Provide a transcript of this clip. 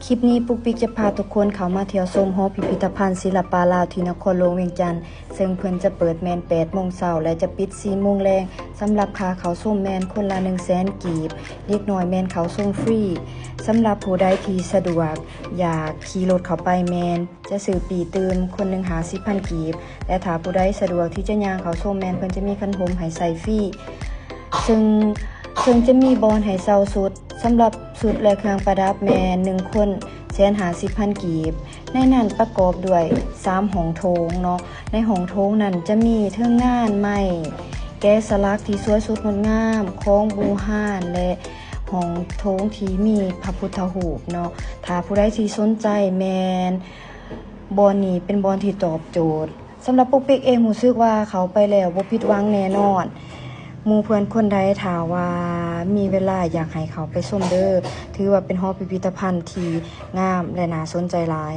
ຄລິບນີ້ປຸກປິກຈະພາທຸກຄົນເຂົ້າມາທ່ຽວຊົມຫໍພິພິທະພັນສິລະປະລາວທີ່ນະຄອນຫຼວງວຽງຈັນ, ເຊິ່ງເພິ່ນຈະເປີດແມ່ນແປດໂມງເຊົ້າ ແລະ ຈະປິດສີ່ໂມງແລງ. ສຳລັບຄ່າເຂົ້າຊົມແມ່ນຄົນລະໜຶ່ງແສນກີບ, ເດັກນ້ອຍແມ່ນເຂົ້າຊົມຟຣີ. ສຳລັບຜູ້ໃດທີ່ສະດວກຢາກຂີ່ລົດເຂົ້າໄປແມ່ນຈະຊື້ປີ້ຕື່ມຄົນໜຶ່ງຫ້າສິບພັນກີບ ແລະ ຖ້າຜູ້ໃດສະດວກທີ່ຈະຍ່າງເຂົ້າຊົມແມ່ນເພິ່ນຈະມີຄັນຮົ່ມໃຫ້ໃສ່ຟຣີ. ເຊິ່ງ ເຊິ່ງຈະມີບ່ອນໃຫ້ເຊົ່າຊຸດ. ສຳລັບຊຸດ ແລະ ເຄື່ອງປະດັບແມ່ນໜຶ່ງຄົນແສນຫ້າສິບພັນກີບ. ໃນນັ້ນປະກອບດ້ວຍສາມຫ້ອງໂຖງເນາະ. ໃນຫ້ອງໂຖງນັ້ນຈະມີເທິງງານໄມ້ແກະສະຫຼັກທີ່ສວຍສົດງົດງາມ ຂອງບູຮານ ແລະ ຫ້ອງໂຖງທີ່ມີພະພຸດທະຮູບເນາະ. ຖ້າຜູ້ໃດທີ່ສົນໃຈແມ່ນບ່ອນນີ້ເປັນບ່ອນທີ່ຕອບໂຈດ. ສຳລັບປຸກປິກເອງຮູ້ສຶກວ່າເຂົ້າໄປແລ້ວບໍ່ຜິດຫວັງແນ່ນອນ. ໝູ່ເພື່ອນຄົນໃດຖ້າວ່າມີເວລາຢາກໃຫ້ເຂົ້າໄປຊົມເດີ້. ຖືວ່າເປັນຫໍພິພິທະພັນທີ່ງາມ ແລະ ໜ້າສົນໃຈຫຼາຍ.